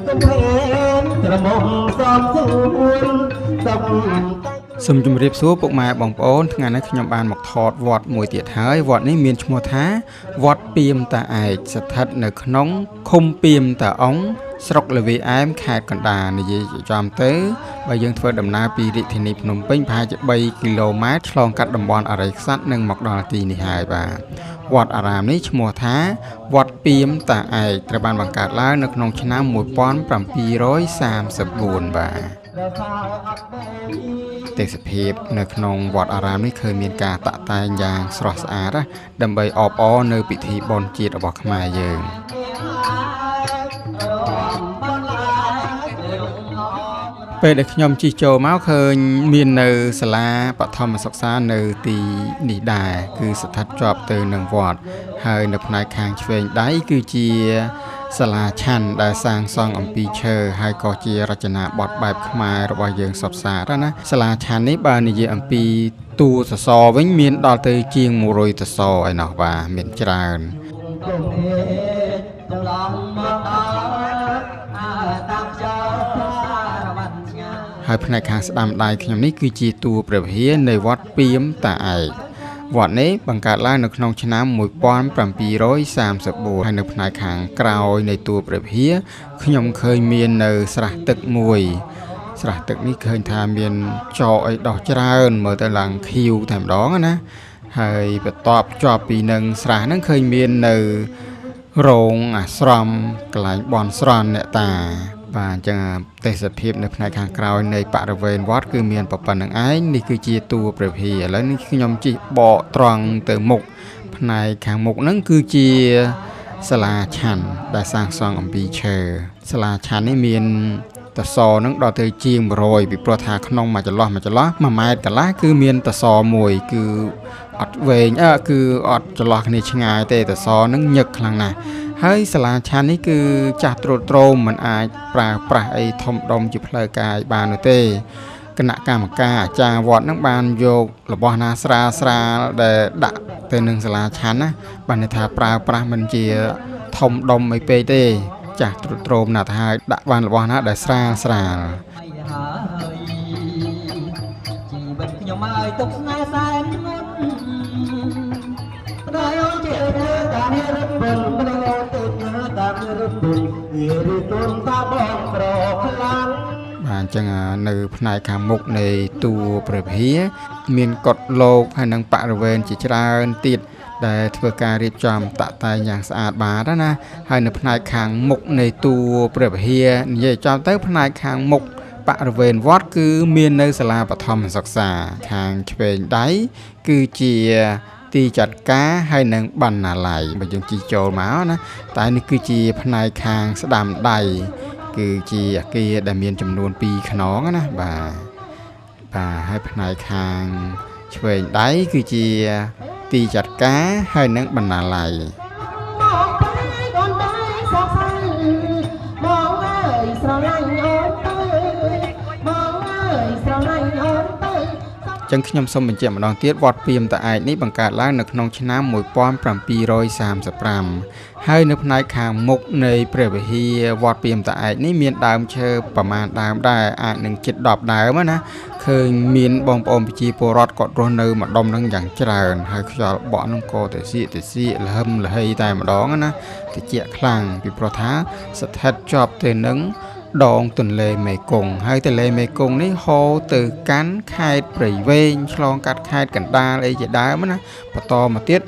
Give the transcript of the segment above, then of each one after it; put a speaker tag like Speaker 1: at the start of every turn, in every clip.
Speaker 1: កំភែងក្រមុំសំសួនសុំ
Speaker 2: សូមជម្រាបសួរពុកម៉ែបងប្អូនថ្ងៃនេះខ្ញុំបានមកថតវត្តមួយទៀតហើយវត្តនេះមានឈ្មោះថាវត្តពាមតាឯកស្ថិតនៅក្នុងឃុំពាមតាអុងស្រុកល្វាឯមខេត្តកណ្ដាលនិយាយចំទៅបើយើងធ្វើដំណើរពីរាជធានីភ្នំពេញប្រហែលជា3គីឡូម៉ែត្រឆ្លងកាត់តំបន់អរិយក្សត្រនិងមកដល់ទីនេះហើយបាទវត្តអារាមនេះឈ្មោះថាវត្តពាមតាឯកត្រូវបានបង្កើតឡើងនៅក្នុងឆ្នាំ1734បាទទេសភាពនៅក្នុងវត្តអារាមនេះឃើញមានការតាក់តែងយ៉ាងស្រស់ស្អាតណាដើម្បីអបអរនៅពិធីបុណ្យជាតិរបស់ខ្មែរយើងពេលដែលខ្ញុំជិះចូលមកឃើញមាននៅសាលាបឋមសិក្សានៅទីនេះដែរគឺស្ថិតជាប់ទៅនឹងវត្តហើយនៅផ្នែកខាងឆ្វេងដៃគឺជាសាលាឆាន់ដែលសាងសង់អំពីឈើហើយក៏ជារចនាបថបែបខ្មែររបស់យើងសុទ្ធសាធណាសាលាឆាន់នេះបើនិយាយអំពីតួសសរវិញមានដល់ទៅជាង100សសរឯណោះបាទមានច្រើនហើយផ្នែកខាងស្ដាំដៃខ្ញុំនេះគឺជាតួព្រះវិហារនៃវត្តពាមតាឯកវត្តនេះបង្កើតឡើងនៅក្នុងឆ្នាំ1734ហើយនៅផ្នែកខាងក្រោយនៃតួព្រះវិហារខ្ញុំឃើញមាននៅស្រះទឹកមួយស្រះទឹកនេះឃើញថាមានចកអីដោះច្រើនមើលទៅឡើងខៀវតែម្ដងណាហើយបន្ទាប់ជាប់ពីនឹងស្រះហ្នឹងឃើញមាននៅរោងអាស្រមកន្លែងបន់ស្រន់អ្នកតាបាទអញ្ចឹងទេសភាពនៅផ្នែកខាងក្រោយនៃបរិវេណវត្តគឺមានប៉ុណ្្នឹងឯងនេះគឺជាតួព្រះវិហារឥឡូវនេះខ្ញុំជិះបកត្រង់ទៅមុខផ្នែកខាងមុខហ្នឹងគឺជាសាលាឆាន់ដែលសាងសង់អំពីឈើសាលាឆាន់នេះមានតសហ្នឹងដល់ទៅជាង100ពីព្រោះថាក្នុងមួយចន្លោះមួយចន្លោះ1ម៉ែត្រកន្លះគឺមានតសមួយគឺអត់វែងគឺអត់ចន្លោះគ្នាឆ្ងាយទេតសហ្នឹងញឹកខ្លាំងណាស់ហើយសាលាឆាន់នេះគឺចាស់ទ្រុឌទ្រោមមិនអាចប្រើប្រាស់អីធំដុំជាផ្លូវកាយបាននោះទេគណៈកម្មការអាចារ្យវត្តហ្នឹងបានយករបស់ណាស្រាលស្រាលដែលដាក់ទៅនឹងសាលាឆាន់ណាបានន័យថាប្រើប្រាស់មិនជាធំដុំអីពេកទេចាស់ទ្រុឌទ្រោមណាស់ទៅហើយដាក់បានរបស់ណាដែលស្រាលស្រាល
Speaker 1: ជីវិតខ្ញុំឲ្យទុកស្នេហ៍សែនធ្ងន់
Speaker 2: បាទអញ្ចឹងនៅផ្នែកខាងមុខនៃតួព្រះវិហារមានកុដិលោកហើយនិងបរិវេណជាច្រើនទៀតដែលធ្វើការរៀបចំតាក់តែងយ៉ាងស្អាតបាតណាហើយនៅផ្នែកខាងមុខនៃតួព្រះវិហារនិយាយចំទៅផ្នែកខាងមុខបរិវេណវត្តគឺមាននៅសាលាបឋមសិក្សាខាងឆ្វេងដៃគឺជាទីចាត់ការហើយនឹងបណ្ណាល័យបើយើងជិះចូលមកណាតែនេះគឺជាផ្នែកខាងស្ដាំដៃគឺជាអគារដែលមានចំនួន2ខ្នងណាបាទបាទហើយផ្នែកខាងឆ្វេងដៃគឺជាទីចាត់ការហើយនឹងបណ្ណាល័យចឹងខ្ញុំសូមបញ្ជាក់ម្ដងទៀតវត្តពាមតាឯកនេះបង្កើតឡើងនៅក្នុងឆ្នាំ1735ហើយនៅផ្នែកខាងមុខនៃព្រះវិហារវត្តពាមតាឯកនេះមានដើមឈើប្រមាណដើមដែរអាចនឹងជិត10ដើមណាឃើញមានបងប្អូនប្រជាពលរដ្ឋគាត់រស់នៅម្ដុំនឹងយ៉ាងច្រើនហើយខ្យល់បក់នឹងក៏ទៅសៀកទៅសៀកលហឹមលហីតែម្ដងណាតិចខ្លាំងពីព្រោះថាស្ថិតជាប់ទៅនឹងដងទន្លេមេគង្គហើយទន្លេមេគង្គនេះហូរទៅកាន់ខេត្តព្រៃវែងឆ្លងកាត់ខេត្តកណ្ដាលអីជាដើមណាបន្តមកទៀត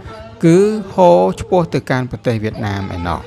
Speaker 2: គឺហូរឆ្ពោះទៅកាន់ប្រទេសវៀតណាមឯណោះ